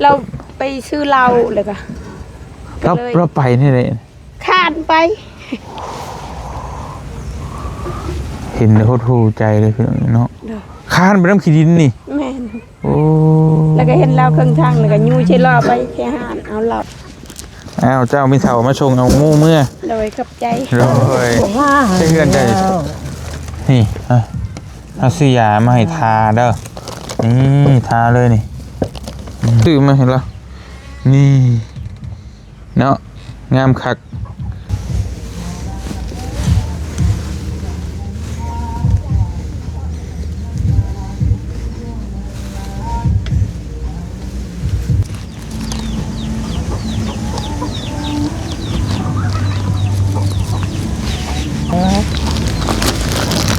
ລາວໄປຊື້ເຫຼົ້າ ແລ້ວກໍ ລາວ ກໍເລີຍ ລາວໄປແນວໃດ? ຄານໄປ. ເຫັນແລ້ວຫົດຫູ່ໃຈເລີຍພີ່ນ້ອງເນາະ. ໂດຍ. ຄານໄປນຳຂີ້ດິນນີ້? ແມ່ນ. ໂອ້ ແລ້ວກໍເຫັນລາວເຄິ່ງທາງ ແລ້ວກໍຍູ້ໃສ່ລໍ້ໄປໃສ່ຮ້ານເອົາເຫຼົ້າ. ອ້າວ ເຈົ້າມີເຖົ້າມາສົ່ງເອົາໝູເມືອ. ໂດຍ ຂອບໃຈ. ໂດຍ. ໃສ່ເຮືອນໃຈ. ນີ້ ອ່ະ ເອົາຊື້ຢາມາໃຫ້ທາເດີ. ນີ້ ທາເລີຍນີ້. ຊື້ມາໃຫ້ລາວ. ນີ້ ເນາະ ງາມຄັກ.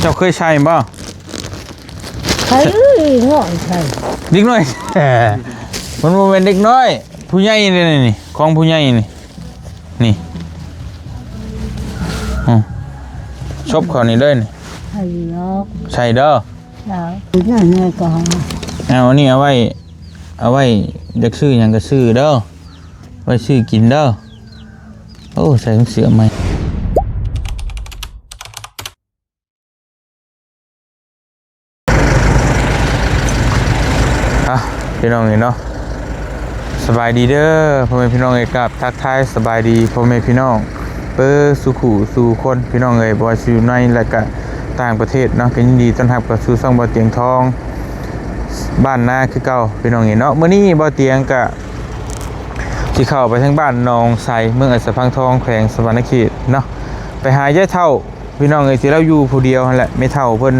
ເຈົ້າເຄີຍໃສ່ບໍ່? ໃສ່ ເອີຍ ນ້ອຍໃສ່ ເດັກນ້ອຍ. ມັນບໍ່ແມ່ນເດັກນ້ອຍ ຜູ້ໃຫຍ່ເດ້ນີ້ ຂອງຜູ້ໃຫຍ່ນີ້. ນີ້ ອືມ ສົບເຂົ້ານີ້ເດີນີ້. ໃສ່ດອກ ໃສ່ເດີ. ເອົາ ຜູ້ໃຫຍ່ແນ່ກໍ ເອົາ ອັນນີ້ເອົາໄວ້ ເອົາໄວ້ ຢາກຊື້ຫຍັງກໍຊື້ເດີ ໄວ້ຊື້ກິນເດີ. ໂອ້ ໃສ່ເສື້ອໃໝ່. ອ່ະ ພີ່ນ້ອງເອີຍເນາະ ສະບາຍດີເດີພໍ່ແມ່ພີ່ນ້ອງເອີຍ. ກາບທັກທາຍສະບາຍດີພໍ່ແມ່ພີ່ນ້ອງເບິດສູ່ຄູ່ສູ່ຄົນ ພີ່ນ້ອງເອີຍ ບໍ່ວ່າຊິຢູ່ໃນ ແລະ ກະຕ່າງປະເທດເນາະ. ກໍຍິນດີຕ້ອນຮັບເຂົ້າສູ່ຊ່ອງບ່າວຕຽງທອງບ້ານນາຄືເກົ່າ ພີ່ນ້ອງເອີຍເນາະ. ມື້ນີ້ບ່າວຕຽງກະຊິເຂົ້າໄປທາງບ້ານໜອງໄຊ ເມືອງໄອສະພັງທອງ ແຂວງສະຫວັນນະເຂດເນາະ ໄປຫາຍາຍເຖົ້າ ພີ່ນ້ອງເອີຍ ທີ່ລາວຢູ່ຜູ້ດຽວຫັ້ນແຫຼະ ແມ່ເຖົ້າເພິ່ນ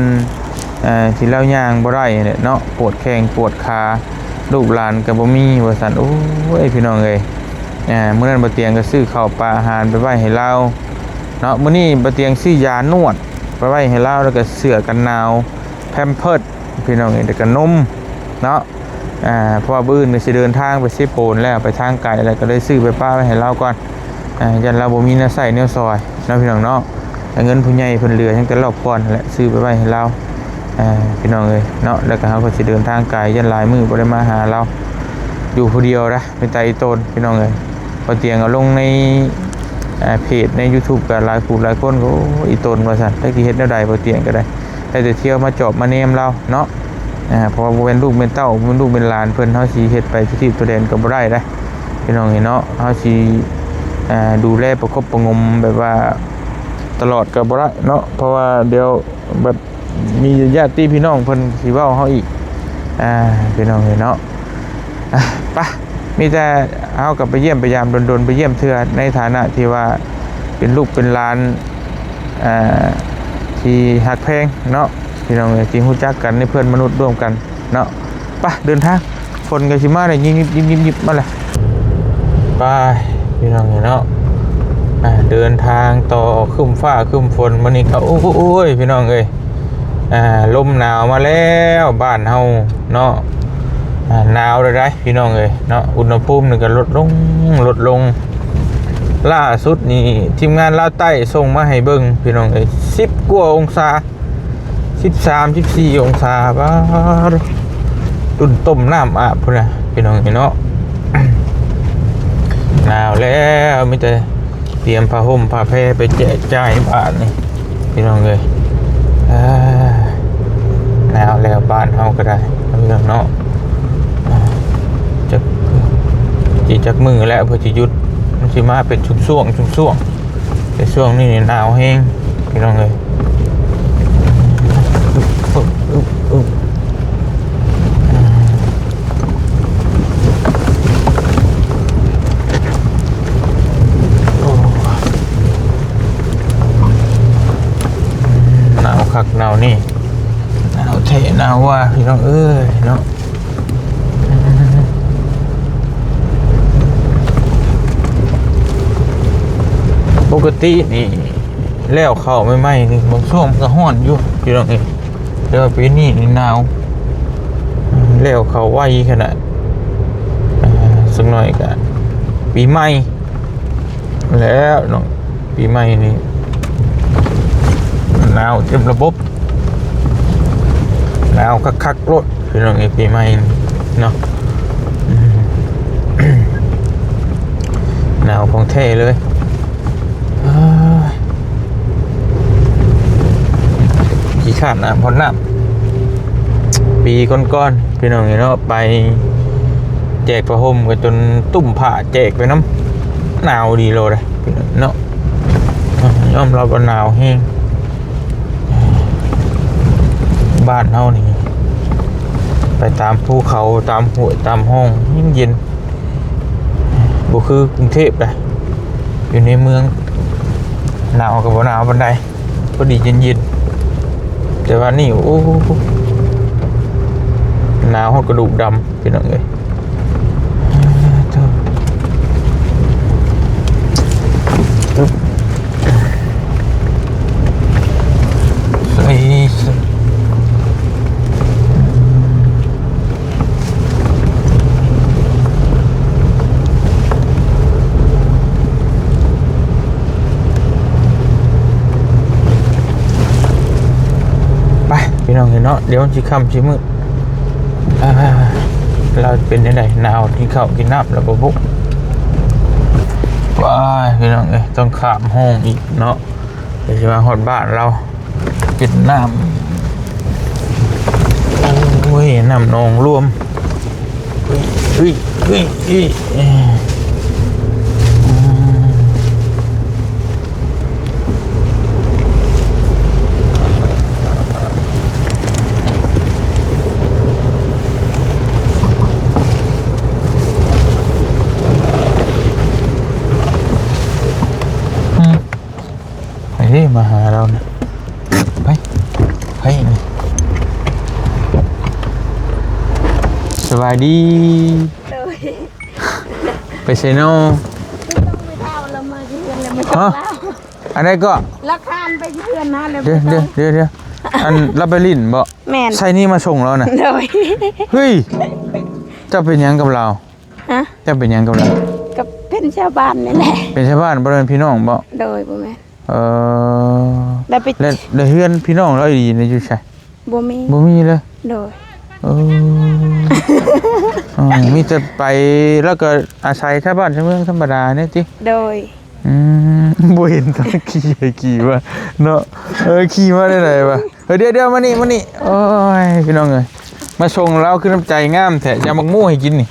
ເອີ ທີ່ລາວຍ່າງບໍ່ໄດ້ຫັ້ນແຫຼະເນາະ ປວດແຂ້ງປວດຂາ ລູກຫຼານກໍບໍ່ມີວ່າຊັ້ນ. ໂອ້ຍ ພີ່ນ້ອງເອີຍ ເອີ ມື້ນັ້ນບ່າວຕຽງກໍຊື້ເຂົ້າປາອາຫານໄປໄວ້ໃຫ້ລາວເນາະ. ມື້ນີ້ບ່າວຕຽງຊື້ຢານວດໄປໄວ້ໃຫ້ລາວ ແລ້ວກໍເສື້ອກັນໜາວ ແພມເພີດ ພີ່ນ້ອງເອີຍ ແລ້ວກໍນົມເນາະ. ອ່າ ເພາະວ່າມື້ອື່ນກໍຊິເດີນທາງໄປເຊໂປນແລ້ວ ໄປທາງໄກແລ້ວ ກໍເລີຍຊື້ໄປປະໄວ້ໃຫ້ລາວກ່ອນ ອ່າ ຢ້ານລາວບໍ່ມີແນວໃຊ້ແນວສອຍເນາະ ພີ່ນ້ອງເນາະ. ແຕ່ເງິນຜູ້ໃຫຍ່ເພິ່ນເຫຼືອຍັງແຕ່ລອບກ່ອນຫັ້ນແຫຼະ ຊື້ໄປໄວ້ໃຫ້ລາວ ອ່າ ພີ່ນ້ອງເອີຍເນາະ. ແລ້ວກໍເຮົາກໍຊິເດີນທາງໄກ ຢ້ານຫຼາຍມື້ບໍ່ໄດ້ມາຫາລາວ ຢູ່ຜູ້ດຽວນະ ມີແຕ່ອີ່ຕົນ ພີ່ນ້ອງເອີຍ. ບ່າວຕຽງເອົາລົງໃນ ອ່າ ເພຈໃນຢູທູບ ກໍຫຼາຍຜູ້ຫຼາຍຄົນກໍ ໂອ້ຍ ອີ່ຕົນວ່າຊັ້ນ ຈັກຊິເຮັດແນວໃດ ບ່າວຕຽງກໍໄດ້ ໄດ້ແຕ່ທ່ຽວມາຈອບມາແນມລາວເນາະ. ອ່າ ເພາະວ່າບໍ່ແມ່ນລູກແມ່ນເຕົ້າ ບໍ່ແມ່ນລູກແມ່ນຫຼານເພິ່ນ ເຮົາຊິເຮັດໄປທຸກທີ່ທຸກແດນກໍບໍ່ໄດ້ເດ້ ພີ່ນ້ອງເອີຍເນາະ. ເຮົາຊິ ອ່າ ດູແລປະຄົບປະງົມແບບວ່າຕະຫຼອດກໍບໍ່ໄດ້ເນາະ ເພາະວ່າດຽວແບບມີຍາດຕິພີ່ນ້ອງເພິ່ນຊິເວົ້າເຮົາອີກ ອ່າ ພີ່ນ້ອງເອີຍເນາະ. ອ່ະ ໄປ ມີແຕ່ເຮົາກໍໄປຢ້ຽມໄປຢາມດົນໆ ໄປຢ້ຽມເທື່ອ ໃນຖານະທີ່ວ່າເປັນລູກເປັນຫຼານ ອ່າ ທີ່ຮັກແພງເນາະ ພີ່ນ້ອງເອີຍ ທີ່ຮູ້ຈັກກັນໃນເພື່ອນມະນຸດຮ່ວມກັນເນາະ. ໄປ ເດີນທາງ ຝົນກໍຊິມາແລ້ວ ຍິບໆໆໆ ມາແລ້ວ. ໄປ ພີ່ນ້ອງເອີຍເນາະ ອ່າ ເດີນທາງຕໍ່ ຄຶ້ມຟ້າຄຶ້ມຝົນ ມື້ນີ້ກໍ ໂອ້ຍ ພີ່ນ້ອງເອີຍ ອ່າ ລົມໜາວມາແລ້ວ ບ້ານເຮົາເນາະ. ອ່າ ໜາວແລ້ວໃດ໋ ພີ່ນ້ອງເອີຍເນາະ ອຸນຫະພູມນີ້ກໍລົດລົງ ລົດລົງ. ລ່າສຸດນີ້ທີມງານລາວໃຕ້ສົ່ງມາໃຫ້ເບິ່ງ ພີ່ນ້ອງເອີຍ ສິບກວ່າອົງສາ ສິບສາມ ສິບສີ່ອົງສາ. ປາດ ຕຸ່ນຕົ້ມນ້ຳອາບພຸ້ນນະ ພີ່ນ້ອງເອີຍເນາະ. ໜາວແລ້ວ ມີແຕ່ຕຽມຜ້າຫົ່ມຜ້າແພໄປແຈກຈ່າຍບາດນີ້ ພີ່ນ້ອງເອີຍ. ອ່າ ໜາວແລ້ວ ບ້ານເຮົາກໍໄດ້ ພີ່ນ້ອງເນາະ. ຈັກ ຊິຈັກມື້ແລ້ວເພິ່ນຊິຢຸດ ມັນຊິມາເປັນຊ່ວງໆ ຊ່ວງໆ ແຕ່ຊ່ວງນີ້ນີ້ໜາວແຮງ ພີ່ນ້ອງເອີຍ. ອຶບ ອຶບ ອຶບ ອືມ ໜາວຄັກໜາວແນ່ ໜາວແທ້ໜາວວ່າ ພີ່ນ້ອງເອີຍເນາະ. ປົກກະຕິນີ້ ແລ້ວເຂົ້າໃໝ່ໆນີ້ ບາງຊ່ວງມັນກໍຮ້ອນຢູ່ ພີ່ນ້ອງເອີຍ. ແຕ່ວ່າປີນີ້ນີ້ໜາວ ແລ້ວເຂົ້າໄວຂະໜາດ. ອ່າ ສັກໜ້ອຍກະປີໃໝ່ແລ້ວເນາະ ປີໃໝ່ນີ້ໜາວເຕັມລະບົບ ໜາວຄັກໆໂລດ ພີ່ນ້ອງເອີຍ ປີໃໝ່ນີ້ເນາະ. ອືມ ຂອງແທ້ເລີຍ. ເອີຍ ຂີ້ຄ້ານອາບຮອດນ້ຳ. ປີກ່ອນໆ ພີ່ນ້ອງເອີຍເນາະ ໄປແຈກຜ້າຫົ່ມກໍຈົນຕຸ້ມຜ້າແຈກໄປນຳ. ໜາວດີໂລດເດ້ພີ່ນ້ອງເນາະ. ຍອມຮັບວ່າໜາວແຮງ. ບ້ານເຮົານີ້ ໄປຕາມພູເຂົາ ຕາມຫ້ວຍ ຕາມຮ່ອງ ເຢັນໆ. ບໍ່ຄືກຸງເທບໃດ ຢູ່ໃນເມືອງ ໜາວກໍບໍ່ໜາວປານໃດ ພໍດີເຢັນໆ. ແຕ່ວ່ານີ້ ໂອ້ ໜາວຮອດກະດູກດຳ ພີ່ນ້ອງເອີຍ. ໃສ່ ໄປ ພີ່ນ້ອງເອີຍເນາະ ດຽວມັນຊິຄ່ຳຊິມືດ. ອ່າ ລາວເປັນຈັ່ງໃດ ໜາວ ກິນເຂົ້າກິນນ້ຳແລ້ວບໍ່ບຸ? ໄປ ພີ່ນ້ອງເອີຍ ຕ້ອງຂ້າມຮ່ອງອີກເນາະ ເພື່ອຊິມາຮອດບ້ານລາວ. ເປັນນ້ຳ ໂອ້ຍ ນ້ຳໜອງລວມ. ເຮີ້ຍ ເຮີ້ຍ ເຮີ້ຍ ເອີ ອືມ ອືມ. ໃຜເດ້ມາຫາລາວນະ? ໃຜ ໃຜນີ້? ສະບາຍດີ. ໂດຍ. ໄປໃສນໍ? ຕ້ອງໄປເທົ່າລາວມາທີ່ເຮືອນແລ້ວມາ ຮະ? ອັນໃດກໍ? ລາວຄານໄປທີ່ເຮືອນນະແລ້ວ. ດຽວ ດຽວ ດຽວ ອັນລາວໄປຫຼິ້ນບໍ? ແມ່ນ. ໃສ່ນີ້ມາສົ່ງລາວນະ? ໂດຍ. ເຮີ້ຍ ເຈົ້າເປັນຫຍັງກັບລາວ? ຮະ? ເຈົ້າເປັນຫຍັງກັບລາວ? ກໍເປັນຊາວບ້ານນີ້ແຫຼະ. ເປັນຊາວບ້ານ ບໍ່ແມ່ນພີ່ນ້ອງບໍ? ໂດຍ ບໍ່ແມ່ນ. ເອີ ແລ້ວໄປ ແລ້ວ ແລ້ວເຮືອນພີ່ນ້ອງລາວອີ່ຫຼີນີ້ຢູ່ໃສ? ບໍ່ມີ. ບໍ່ມີເລີຍ? ໂດຍ. ເອີ ເອີ ມີແຕ່ໄປ ແລ້ວກໍອາໄສຊາວບ້ານຊາວເມືອງທຳມະດານີ້ຕິ? ໂດຍ. ອືມ ບໍ່ເຫັນຕອນຂີ່ ຂີ່ມາເນາະ. ເອີ ຂີ່ມາໄດ້ໃດວະ? ເອີ ດຽວໆ ມານີ້ ມານີ້. ໂອ້ຍ ພີ່ນ້ອງເອີຍ ມາສົ່ງລາວຄືນ້ຳໃຈງາມແທ້ ຢາກໝາກໂມໃຫ້ກິນນີ້.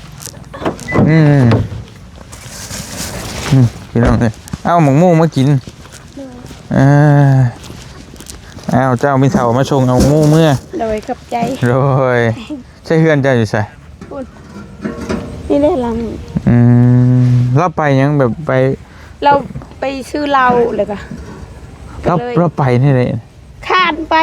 ອືມ ອືມ ພີ່ນ້ອງເອີຍ ເອົາໝາກໂມມາກິນ. ເອີ ເອົາ ເຈົ້າມີເຖົ້າມາສົ່ງເອົາໝາກໂມເມືອ. ໂດຍ ຂອບໃຈ. ໂດຍ. ໃຊ້ເຮືອນເຈົ້າຢູ່ໃສ? ພຸ້ນ ນີ້ແຫຼະຫຼັງ. ອືມ ລາວໄປຫຍັງ ແບບໄປ ລາວໄປຊື້ເຫຼົ້າ ແລ້ວກໍ ລາວ ລາວໄປແນວໃດ? ຄານໄປ.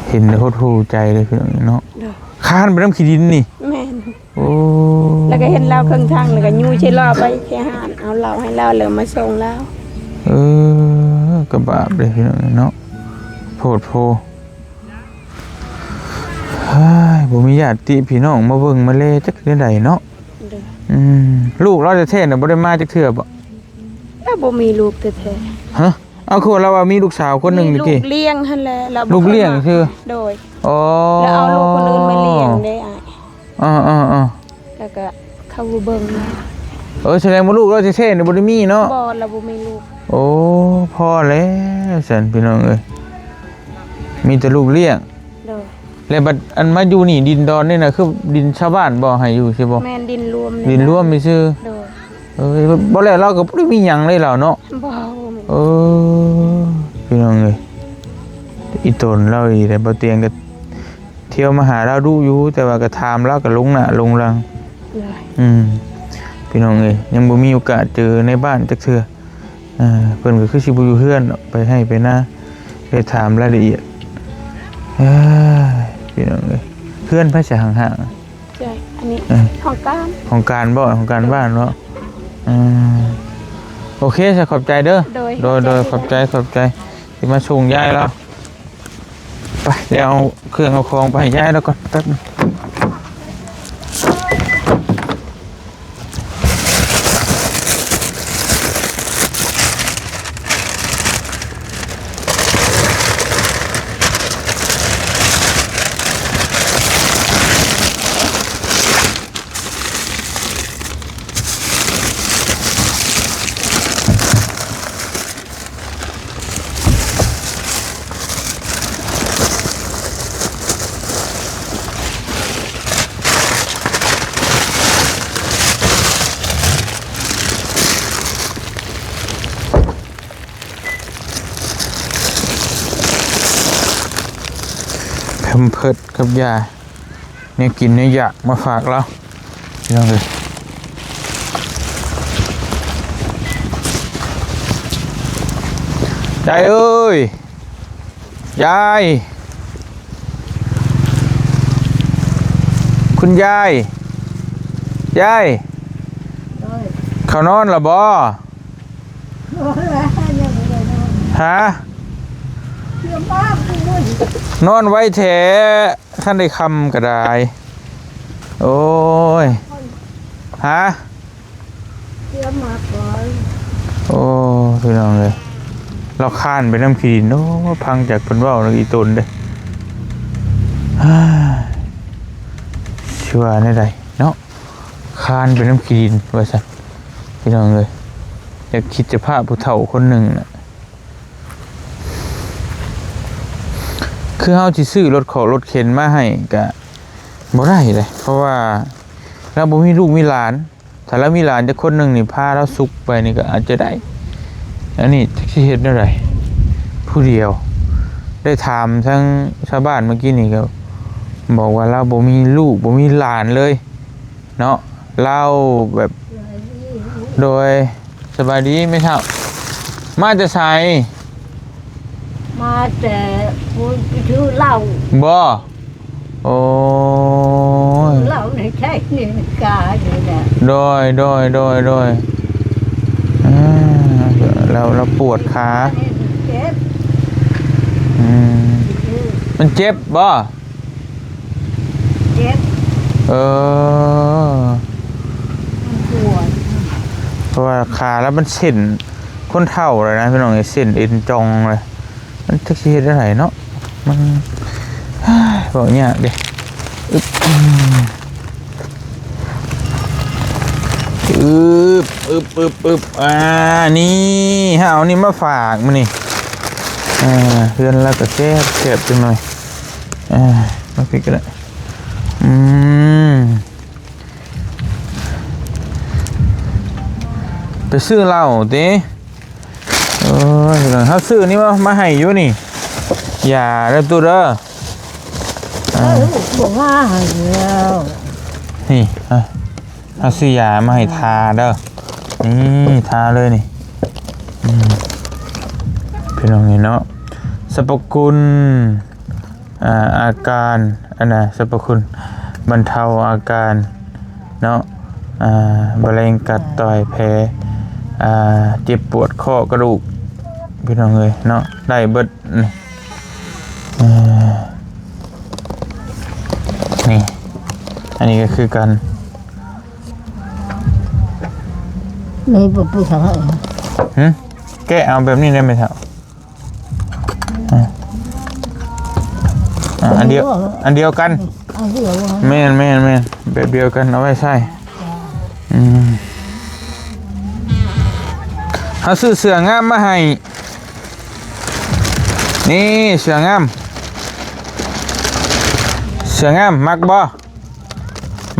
ເຫັນແລ້ວຫົດຫູ່ໃຈເລີຍພີ່ນ້ອງເນາະ. ໂດຍ. ຄານໄປນຳຂີ້ດິນນີ້? ແມ່ນ. ໂອ້ ແລ້ວກໍເຫັນລາວເຄິ່ງທາງ ແລ້ວກໍຍູ້ໃສ່ລໍ້ໄປທີ່ຮ້ານ ເອົາເຫຼົ້າໃຫ້ລາວ ແລ້ວມາສົ່ງລາວ. ເອີ ກໍບາບເດ້ພີ່ນ້ອງເນາະ ໂພດໂພ. ເຮີ້ຍ ບໍ່ມີຍາດຕິພີ່ນ້ອງມາເບິ່ງມາແລຈັກແນວໃດເນາະ. ໂດຍ. ອືມ ລູກລາວແທ້ໆນະ ບໍ່ໄດ້ມາຈັກເທື່ອບໍ? ລາວບໍ່ມີລູກແທ້ໆ. ຮະ? ເອົາ ຄືວ່າລາວວ່າມີລູກສາວຄົນໜຶ່ງ ມີລູກລ້ຽງຫັ້ນແຫຼະ ລາວບໍ່ ລູກລ້ຽງຊື່? ໂດຍ. ອໍ ລາວເອົາລູກຄົນອື່ນມາລ້ຽງເດ້ອ້າຍ. ເອີໆໆ ແລ້ວກໍເຂົາບໍ່ເບິ່ງ. ເອີ ສະແດງວ່າລູກລາວແທ້ໆນີ້ບໍ່ໄດ້ມີເນາະ? ບໍ່ ລາວບໍ່ມີລູກ. ໂອ້ ພໍແລ້ວຊັ້ນພີ່ນ້ອງເອີຍ ມີແຕ່ລູກລ້ຽງ. ໂດຍ. ແລ້ວບັດອັນມາຢູ່ນີ້ ດິນດອນນີ້ນະ ຄືດິນຊາວບ້ານບໍ່ ໃຫ້ຢູ່ຊິບໍ່? ແມ່ນ ດິນລວມ ດິນລວມຊື່. ໂດຍ. ເອີ ບໍ່ແລ້ວລາວກໍບໍ່ໄດ້ມີຫຍັງເລີຍລາວເນາະ. ບໍ່. ເອີ ພີ່ນ້ອງເອີຍ ອີ່ຕົນລາວອີ່ແຫຼະ ບໍ່ຕຽງກໍທ່ຽວມາຫາລາວດຸຢູ່ ແຕ່ວ່າກໍຖາມລາວກໍຫຼົງໜ້າຫຼົງຫຼັງ. ໂດຍ. ອືມ ພີ່ນ້ອງເອີຍ ຍັງບໍ່ມີໂອກາດເຈີໃນບ້ານຈັກເທື່ອ. ເອີ ເພິ່ນກໍຄືຊິບໍ່ຢູ່ເຮືອນດອກ ໄປໄຮ່ໄປນາ ໄປຖາມລາຍລະອຽດ. ເອີຍ ພີ່ນ້ອງເອີຍ ເຮືອນໃຜສະຫ່າງໆ? ໃຊ່ ອັນນີ້ ເອີ ຫ້ອງການ ຫ້ອງການບໍ? ຫ້ອງການບ້ານເນາະ. ເອີ ໂອເຄ ສະ ຂອບໃຈເດີ. ໂດຍ ໂດຍ ຂອບໃຈ ຂອບໃຈ ຂອບໃຈ ທີ່ມາສົ່ງຍາຍລາວ. ໄປ ໄປເອົາເຄື່ອງເອົາຂອງໄປໃຫ້ຍາຍລາວກ່ອນ ແປັບໜຶ່ງ. ເພິດກັບຢາ ແນວກິນແນວຢາກມາຝາກລາວ ພີ່ນ້ອງເອີຍ. ຍາຍເອີຍ ຍາຍ ຄຸນຍາຍ ຍາຍ ໂດຍ ເຂົ້ານອນລະບໍ່? ນອນແລ້ວ ຍັງບໍ່ໄດ້ນອນ ຫາ? ເຊື່ອມາກ ນອນໄວແທ້ ທັນໄດ້ຄ່ຳກໍໄດ້ ໂອ້ຍ ຫາ? ເຊື່ອມາກກ່ອນ ໂອ້ ພີ່ນ້ອງເອີຍ ລາວຄານໄປນຳຂີ້ດິນ ໂອ້ ຟັງຈາກເພິ່ນເວົ້າແລ້ວ ອີ່ຕົນເດ້ ຊິວ່າແນວໃດເນາະ ຄານໄປນຳຂີ້ດິນວ່າຊັ້ນ ພີ່ນ້ອງເອີຍ ຢາກຄິດສະພາບຜູ້ເຖົ້າຄົນໜຶ່ງນະ ຄືເຮົາຊິຊື້ລົດເຄາະລົດເຂັນມາໃຫ້ກະບໍ່ໄດ້ເດ້ ເພາະວ່າລາວບໍ່ມີລູກມີຫຼານ ຖ້າລາວມີຫຼານຈັກຄົນໜຶ່ງນີ້ ພາລາວສຸກໄປນີ້ກໍອາດຈະໄດ້ ອັນນີ້ຈັກຊິເຮັດແນວໃດ ຜູ້ດຽວ ໄດ້ຖາມທາງຊາວບ້ານເມື່ອກີ້ນີ້ ກໍບອກວ່າລາວບໍ່ມີລູກບໍ່ມີຫຼານເລີຍ ເນາະ ລາວແບບ ໂດຍ ສະບາຍດີແມ່ເຖົ້າ ມາແຕ່ໃສ? ມາແຕ່ພຸ້ນ ໄປຊື້ເຫຼົ້າ ບໍ່? ໂອ້ຍ ເຫຼົ້າໃນໄທນີ້ກາຢູ່ແຫຼະ ໂດຍ ໂດຍ ໂດຍ ໂດຍ ອ່າ ລາວ ລາວປວດຂາ ເຈັບ ອືມ ມັນເຈັບບໍ່? ເຈັບ ເອີ ມັນປວດ ເພາະວ່າຂາລາວມັນເສັ້ນ ຄົນເຖົ້າແລ້ວນະ ພີ່ນ້ອງເອີຍ ເສັ້ນເອັນຈ່ອງແລ້ວ ມັນຈັກຊິເຮັດແນວໃດເນາະ ມັນ ເວົ້າຍາກເດ້ ອຶບ ອືມ ອຶບ ອຶບ ອຶບ ອືມ ອຶບ ອຶບ ອຶບ ອາ ນີ້ ເຮົາເອົານີ້ມາຝາກມື້ນີ້ ອ່າ ເຮືອນລາວກໍແຄບ ແຄບຈັກໜ່ອຍ ອ່າ ມາພິກກໍໄດ້ ອືມ ໄປຊື້ເຫຼົ້າຕິ ໂອ້ຍ ເຮົາຊື້ນີ້ມາ ມາໃຫ້ຢູ່ນີ້ ຢາເດີຕູ້ເດີ ເອີ ອ່າ ບໍ່ມາໃຫ້ແລ້ວ ນີ້ ອ່ະ ເຮົາຊື້ຢາມາໃຫ້ທາເດີ ນີ້ ທາເລີຍນີ້ ອືມ ພີ່ນ້ອງເອີຍເນາະ ສັບພະຄຸນ ອ່າ ອາການ ອັນນະ ສັບພະຄຸນບັນເທົາອາການເນາະ ອ່າ ມະເຮັງ ກັດ ຕ່ອຍ ແຜ ອ່າ ເຈັບປວດ ຂໍ້ ກະດູກ ພີ່ນ້ອງເອີຍເນາະ ໄດ້ເບິດນີ້ ເອີ ນີ້ ອັນນີ້ກໍຄືກັນ ນີ້ບໍ່ ບໍ່ ຫຶ ແກະເອົາແບບນີ້ໄດ້ໄໝເຖົ້າ? ອ່າ ອ່າ ອັນດຽວ ອັນດຽວກັນ ອັນດຽວ ແມ່ນ ແມ່ນ ແມ່ນ ແບບດຽວກັນ ເອົາໄວ້ໃຊ້ ອືມ ເຮົາຊື້ເສື້ອງາມມາໃຫ້ ນີ້ ເສື້ອງາມ ເສື້ອງາມ ມັກບໍ່?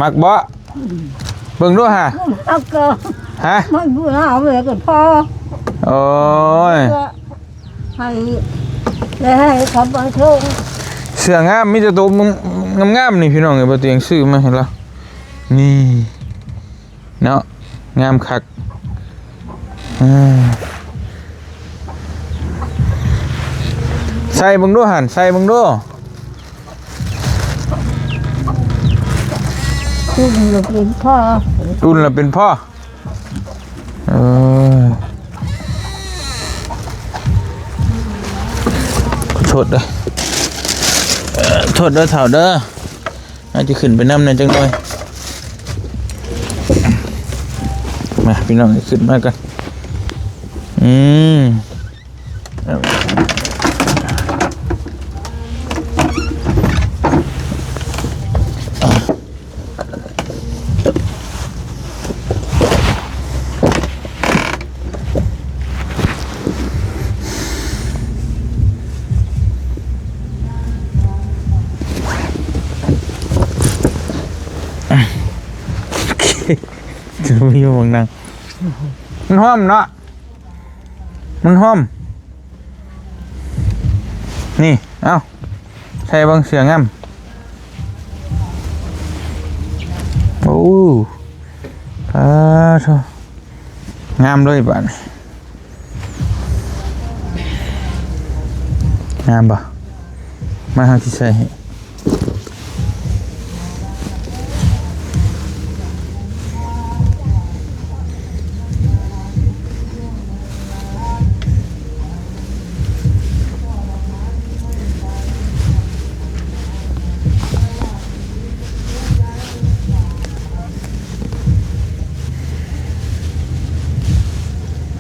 ມັກບໍ່? ເບິ່ງດູຫາ ມັກກໍ ຫະ? ມັນບໍ່ເອົາເລີຍກໍພໍ ໂອ້ຍ ໃຫ້ ແລ້ວໃຫ້ເຂົາມາສົ່ງ ເສື້ອງາມ ມີແຕ່ໂຕງາມໆ ນີ້ພີ່ນ້ອງເອີຍ ບໍ່ຕຽງຊື້ມາໃຫ້ລາວ ນີ້ເນາະ ງາມຄັກ ເອີ ໃສ່ເບິ່ງດູຫັ້ນ ໃສ່ເບິ່ງດູ ອຸ່ນລະເປັນພໍ ອຸ່ນລະເປັນພໍ ເອີ ໂທດເດີ ເອີ ໂທດເດີເຖົ້າເດີ ອາດຈະຂຶ້ນໄປນຳແດ່ຈັກໜ່ອຍ ມາ ພີ່ນ້ອງ ຂຶ້ນມາກ່ອນ ອືມ ມີໝ່ອງນັ່ງ ມັນຫອມເນາະ ມັນຫອມ ນີ້ ເອົາ ໃສ່ເບິ່ງເສື້ອງາມ ອູ້ ປາໂທ້ ງາມເລີຍບາດນີ້ ງາມບໍ່? ມາ ເຮົາຊິໃສ່ໃຫ້.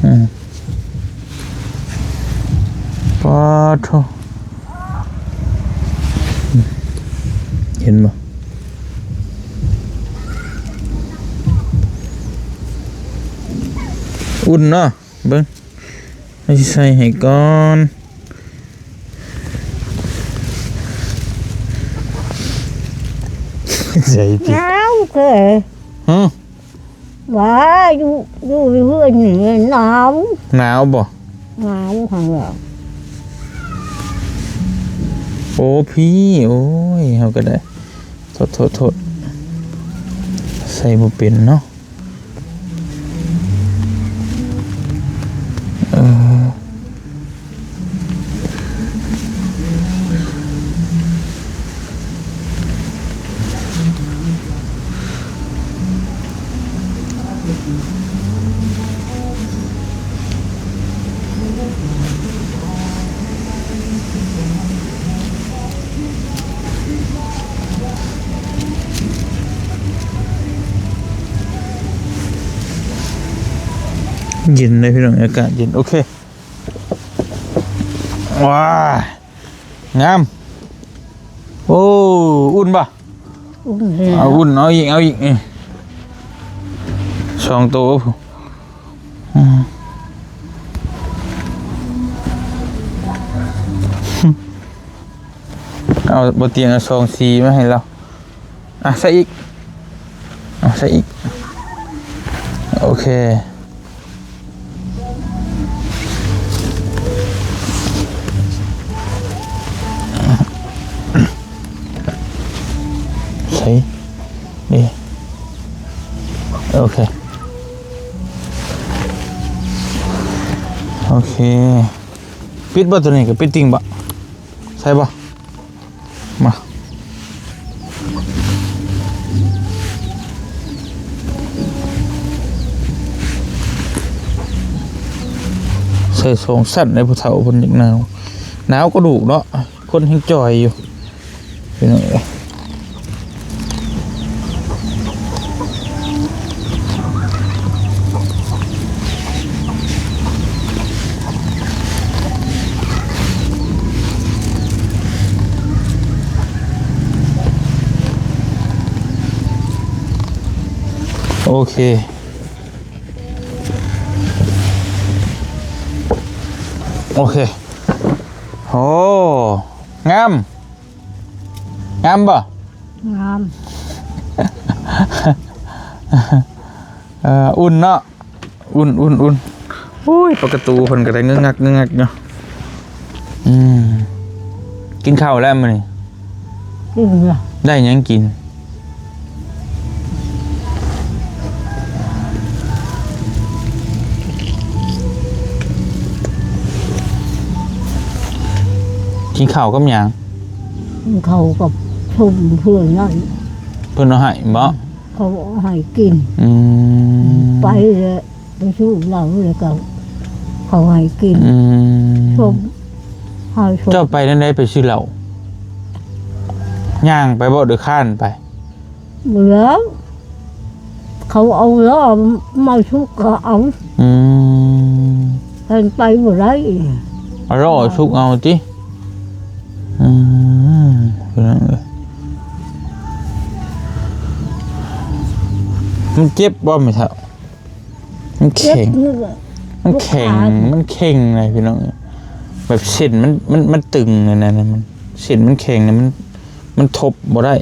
ອືມ ປາໂທ້ ເຫັນບໍ່? ອຸ່ນເນາະ ເບິ່ງ ໃຫ້ໃສ່ໃຫ້ກ່ອນ ໃສ່ຕິ ໜາວເກີ ຮະ ວ່າຢູ່ ຢູ່ເຮືອນນີ້ໜາວ ໜາວບໍ່? ໜາວຫັ້ນແຫຼະ ໂອ້ ພີ້ ໂອ້ຍ ເຮົາກໍໄດ້ ໂທດ ໂທດ ໂທດ ໃສ່ບໍ່ເປັນເນາະ ເອີ. ເຢັນເລີຍພີ່ນ້ອງ ອາກາດເຢັນ ໂອເຄ. ວ້າ ງາມ ໂອ້ ອຸ່ນບໍ່? ອຸ່ນແລ້ວ ເອົາອຸ່ນ ເອົາອີກ ເອົາອີກ ນີ້ ສອງໂຕ ອືມ ເອົາ ບໍ່ຕຽງເອົາສອງສີມາໃຫ້ລາວ. ອ່ະ ໃສ່ອີກ ອ່ະ ໃສ່ອີກ ໂອເຄ ໃສ່ ນີ້ ໂອເຄ ໂອເຄ ປິດບໍ່? ໂຕນີ້ກໍປິດຕິ່ງບໍ່? ໃສ່ບໍ່? ມາ ໃສ່ສອງຊັ້ນໃຫ້ຜູ້ເຖົ້າເພິ່ນ ຢາກໜາວ ໜາວກະດູກເນາະ ຄົນແຮ່ງຈ່ອຍຢູ່ ພີ່ນ້ອງເອີຍ. ໂອເຄ ໂອເຄ ໂອ້ ງາມ ງາມບໍ່? ງາມ ເອີ ອຸ່ນເນາະ ອຸ່ນໆໆ ໂອ້ຍ ປະຕູເພິ່ນກໍໄດ້ງຶກງັກງຶກງັກຢູ່ ອືມ ກິນເຂົ້າແລ້ວມື້ນີ້? ກິນແລ້ວ ໄດ້ຫຍັງກິນ? ກິນເຂົ້າກັບຫຍັງ? ກິນເຂົ້າກັບສົ້ມເພື່ອນນັ້ນ ເພິ່ນເອົາໃຫ້ບໍ? ເຂົາເອົາໃຫ້ກິນ ອືມ ໄປແລ້ວ ໄປຊື້ເຫຼົ້າແລ້ວກໍເຂົາໃຫ້ກິນ ອືມ ສົ້ມ ໃຫ້ສົ້ມ ເຈົ້າໄປແນວໃດ ໄປຊື້ເຫຼົ້າ? ຍ່າງໄປບໍ ຫຼືຄ້ານໄປ? ບໍ່ແລ້ວ ເຂົາເອົາລໍ້ມາຊຸກກໍເອົາ ອືມ ເພິ່ນໄປບໍ່ໄດ້ ເອົາລໍ້ຊຸກເອົາຕິ ອືມ ພີ່ນ້ອງເອີຍ ມັນເຈັບບໍ່ແມ່ເຖົ້າ? ມັນແຂງ ເຈັບ ມັນແຂງ ມັນແຂງເລີຍພີ່ນ້ອງເອີຍ ແບບເສັ້ນມັນ ມັນ ມັນຕຶງອັນນັ້ນ ມັນ ເສັ້ນມັນແຂງ ມັນ ມັນທົບບໍ່ໄດ້.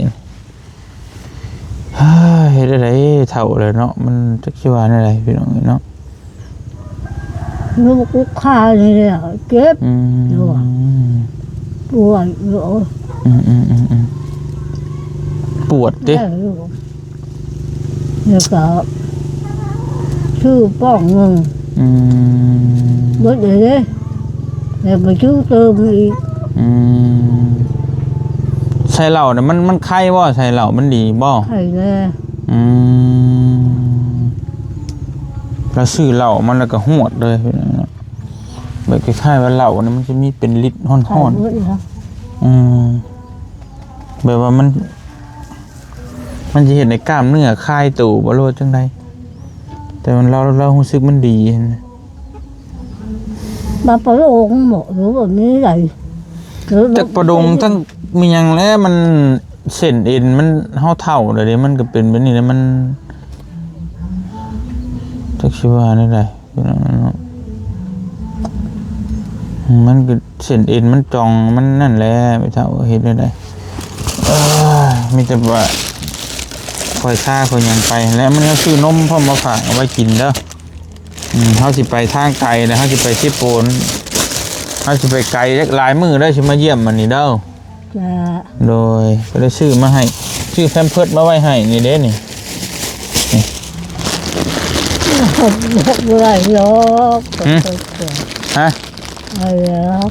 ເຮັດແນວໃດເຖົ້າແລ້ວເນາະ ມັນຈັກຊິວ່າແນວໃດພີ່ນ້ອງເອີຍເນາະ ລູກອຸກຄານີ້ແຫຼະເຈັບ ອືມ ປວດຢູ່ ອືມໆໆໆ ປວດຕິ ແລ້ວຢູ່ ແລ້ວກໍຊື້ປ່ອງໜຶ່ງ ອືມ ເບິດເລີຍເດ້ ແລ້ວໄປຊື້ເຕີມອີກ ອືມ ໃສ່ເຫຼົ້ານະ ມັນ ມັນໄຄບໍ່? ໃສ່ເຫຼົ້າມັນດີບໍ່? ໄຄແລ້ວ ອືມ ລາວຊື້ເຫຼົ້າມາແລ້ວກໍຫວດເລີຍ ແບບຄ້າຍໆວ່າເຫຼົ້ານະ ມັນຈະມີເປັນລິດຮ້ອນໆ ອືມ ແບບວ່າມັນ ມັນຈະເຮັດໃຫ້ກ້າມເນື້ອຄາຍໂຕບໍ່ ຫຼືວ່າຈັ່ງໃດ? ແຕ່ມັນ ລາວ ລາວຮູ້ສຶກມັນດີຫັ້ນນະ ມາປະໂດງເບາະ ຫຼືວ່າມີໃດ? ຈັກປະດົງທັງມີຫຍັງແຫຼະ ມັນເສັ້ນເອັນມັນ ເຮົາເຖົ້າແລ້ວເດ້ ມັນກໍເປັນແບບນີ້ແຫຼະ ມັນ ຈັກຊິວ່າແນວໃດ ພີ່ນ້ອງເນາະ ມັນກໍເສັ້ນເອັນມັນຈ່ອງ ມັນນັ້ນແຫຼະ ແມ່ເຖົ້າເຮັດແນວໃດ ເອີຍ ມີແຕ່ວ່າຄ່ອຍຊາຄ່ອຍຫຍັງໄປແຫຼະ ມື້ນີ້ເຮົາຊື້ນົມພ້ອມມາຝາກເອົາໄວ້ກິນເດີ ອືມ ເຮົາຊິໄປທາງໄກນະ ເຮົາຊິໄປເຊໂປນ ເຮົາຊິໄປໄກຈັກຫຼາຍມື້ເດີ ຊິມາຢ້ຽມອັນນີ້ເດີ ຈ້າ ໂດຍ ກໍໄດ້ຊື້ມາໃຫ້ ຊື້ແພມເພີດມາໄວ້ໃຫ້ນີ້ເດ້ນີ້ ນີ້ ບໍ່ໄດ້ດອກ ຫື? ຮະ? ເອົາແລ້ວ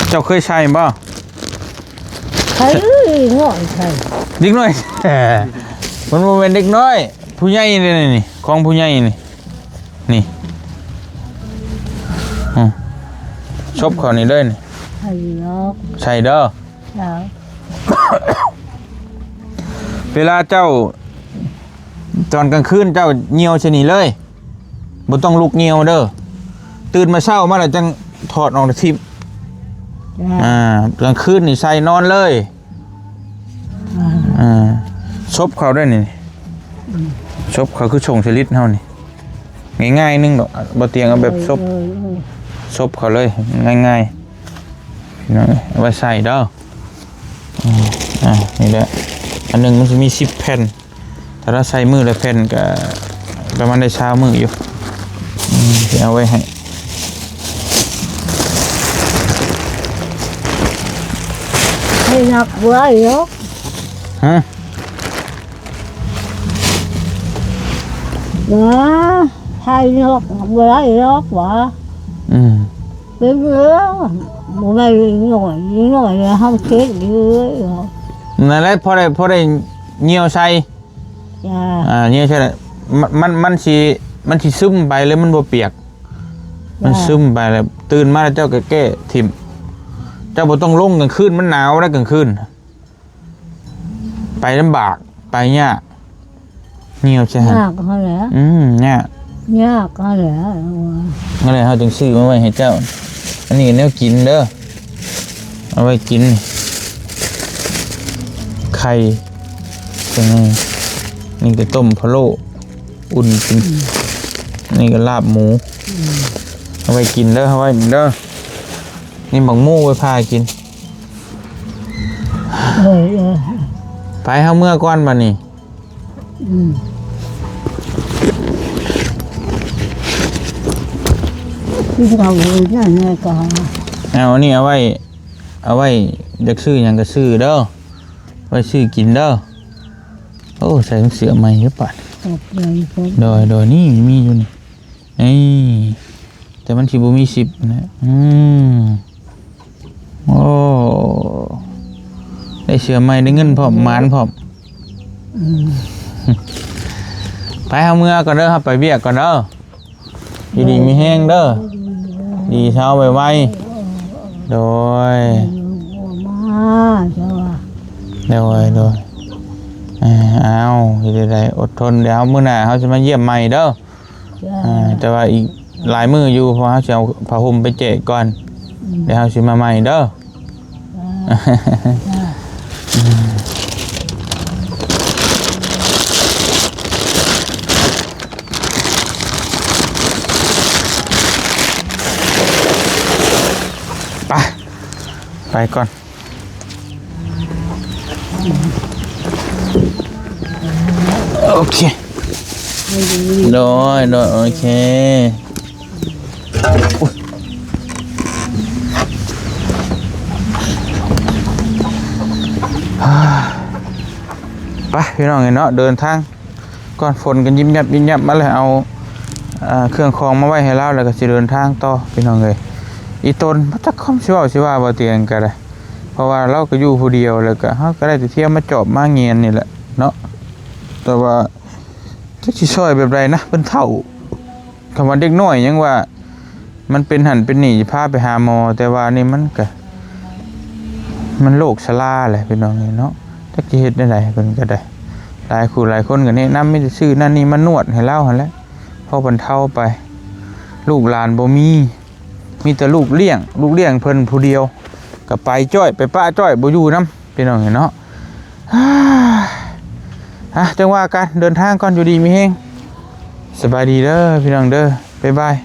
ເຈົ້າເຄີຍໃສ່ບໍ່? ໃສ່ ເອີຍ ເດັກນ້ອຍໃສ່ ເດັກນ້ອຍ ມັນບໍ່ແມ່ນເດັກນ້ອຍ ຜູ້ໃຫຍ່ນີ້ ນີ້ ຂອງຜູ້ໃຫຍ່ນີ້ ນີ້ ອືມ ສົບເຂົ້ານີ້ເດີນີ້ ໃສ່ດອກ ໃສ່ເດີ ເຈົ້າ ເວລາເຈົ້າ ຕອນກາງຄືນເຈົ້າຍ່ຽວໃສ່ນີ້ເລີຍ ບໍ່ຕ້ອງລຸກຍ່ຽວເດີ ຕື່ນມາເຊົ້າມາແລ້ວຈັ່ງຖອດອອກແລ້ວຖິ້ມ ອ່າ ອ່າ ກາງຄືນນີ້ໃສ່ນອນເລີຍ ອ່າ ອ່າ ສົບເຂົ້າໄດ້ນີ້ ອືມ ສົບເຂົ້າຄືສົ່ງສະລິດເຮົານີ້ ງ່າຍໆໜຶ່ງດອກ ບໍ່ຕຽງເອົາແບບສົບ ເອີ ເອີ ສົບເຂົ້າເລີຍ ງ່າຍໆ ພີ່ນ້ອງເອີຍ ເອົາໄວ້ໃສ່ເດີ ອືມ ອ່າ ນີ້ແຫຼະ ອັນໜຶ່ງມັນຊິມີສິບແຜ່ນ ຖ້າລາວໃສ່ມື້ລະແຜ່ນກະປະມານໄດ້ຊາວມື້ຢູ່ ອືມ ຊິເອົາໄວ້ໃຫ້ ໃຫ້ໜັກບໍ່ໄດ້ດອກ ຮະ? ຫວາ ໃສ່ໜັກບໍ່ໄດ້ດອກຫວາ ອືມ ເປັນເລື່ອງ ບໍ່ແມ່ນໜ້ອຍ ໜ້ອຍເຮົາເຈັບຢູ່ ນັ້ນແຫຼະ ພໍໄດ້ ພໍໄດ້ຍ່ຽວໃສ່ ຈ້າ ອ່າ ນີ້ໃຊ່ລະ ມັນ ມັນ ມັນຊິ ມັນຊິຊຶມໄປ ຫຼືມັນບໍ່ປຽກ ມັນຊຶມໄປແລ້ວ ຕື່ນມາແລ້ວເຈົ້າກໍແກ້ຖິ້ມ ເຈົ້າບໍ່ຕ້ອງລົງກາງຄືນ ມັນໜາວໄດ໋ກາງຄືນ ໄປລຳບາກ ໄປຍາກ ຍ່ຽວໃສ່ຫັ້ນ ຍາກຫັ້ນແຫຼະ ອືມ ຍາກ ຍາກຫັ້ນແຫຼະ ນັ້ນແຫຼະ ເຮົາຈຶ່ງຊື້ມາໄວ້ໃຫ້ເຈົ້າ ອັນນີ້ແນວກິນເດີ ເອົາໄວ້ກິນ ໄຂ່ ນີ້ກໍຕົ້ມພະໂລ້ ອຸ່ນກິນ ອືມ ນີ້ກໍລາບໝູ ອືມ ເອົາໄວ້ກິນເດີ ເອົາໄວ້ເດີ ນີ້ໝາກໝູໄວ້ຜ່າກິນ ເອີ ເອີ ໄປ ເຮົາເມືອກ່ອນບັດນີ້ ອືມ ກິນເຂົ້າຢູ່ນັ້ນແຫຼະກໍ ເອົາອັນນີ້ເອົາໄວ້ ເອົາໄວ້ ຢາກຊື້ຫຍັງກໍຊື້ເດີ ໄວ້ຊື້ກິນເດີ ໂອ້ ໃສ່ເສື້ອໃໝ່ຢູ່ປານ ຂອບໃຈ ຂອບໃຈ ໂດຍ ໂດຍ ນີ້ມີຢູ່ນີ້ ນີ້ ແຕ່ມັນຊິບໍ່ມີຊິບນະ ອືມ ໂອ້ ໄດ້ເສື້ອໃໝ່ ໄດ້ເງິນພ້ອມ ໝານພ້ອມ ອືມ ໄປ ເຮົາເມືອກ່ອນເດີ ເຮົາໄປວຽກກ່ອນເດີ ຢູ່ດີມີແຮງເດີ ດີເຊົາໄວໆ ໂດຍ ໂດຍ ໂດຍ ເອີ ເອົາ ເຮັດໃດໆ ອົດທົນ ດຽວມື້ໜ້າເຮົາຊິມາຢ້ຽມໃໝ່ເດີ ຈ້າ ອ່າ ແຕ່ວ່າອີກຫຼາຍມື້ຢູ່ ເພາະເຮົາຊິເອົາຜ້າຫົ່ມໄປແຈກກ່ອນ ອືມ ແລ້ວເຮົາຊິມາໃໝ່ເດີ ຈ້າ ຈ້າ ໄປ ໄປກ່ອນ. ໂອເຄ ໂດຍ ໂດຍ ໂອເຄ ໄປພີ່ນ້ອງເອີຍເນາະ ເດີນທາງ ກ່ອນ ຝົນກໍຍິບຍັບຍິບຍັບມາແລ້ວ ເອົາ ເອີ ເຄື່ອງຂອງມາໄວ້ໃຫ້ລາວ ແລ້ວກໍຊິເດີນທາງຕໍ່ ພີ່ນ້ອງເອີຍ. ອີຕົນ ບໍ່ຈັກຄວາມຊິເວົ້າຊິວ່າ ບໍ່ຕຽງກໍໄດ້ ເພາະວ່າລາວກໍຢູ່ຜູ້ດຽວ ແລ້ວກໍເຮົາກໍໄດ້ແຕ່ທ່ຽວມາຈອບມາແງນນີ້ແຫຼະເນາະ. ແຕ່ວ່າ ຈັກຊິຊ່ອຍແບບໃດນະ ເພິ່ນເຖົ້າ. ຄຳວ່າເດັກນ້ອຍຍັງວ່າມັນເປັນຫັ້ນເປັນນີ້ ຊິພາໄປຫາໝໍ ແຕ່ວ່ານີ້ມັນກະ ມັນໂລກຊະລາແຫຼະ ພີ່ນ້ອງເອີຍເນາະ. ຈັກຊິເຮັດແນວໃດ ເພິ່ນກໍໄດ້ ຫຼາຍຄູ່ຫຼາຍຄົນກໍແນະນຳ ມີແຕ່ຊື້ນັ້ນນີ້ມານວດໃຫ້ລາວຫັ້ນແຫຼະ ພໍບັນເທົາໄປ. ລູກຫຼານບໍ່ມີ ມີແຕ່ລູກລ້ຽງ ລູກລ້ຽງເພິ່ນຜູ້ດຽວ ກໍໄປຈ້ອຍ ໄປປະຈ້ອຍ ບໍ່ຢູ່ນຳ ພີ່ນ້ອງເອີຍເນາະ. ອ່າ ຈັ່ງວ່າກັນ ເດີນທາງກ່ອນ ຢູ່ດີມີແຮງ. ສະບາຍດີເດີ ພີ່ນ້ອງເດີ ບາຍບາຍ.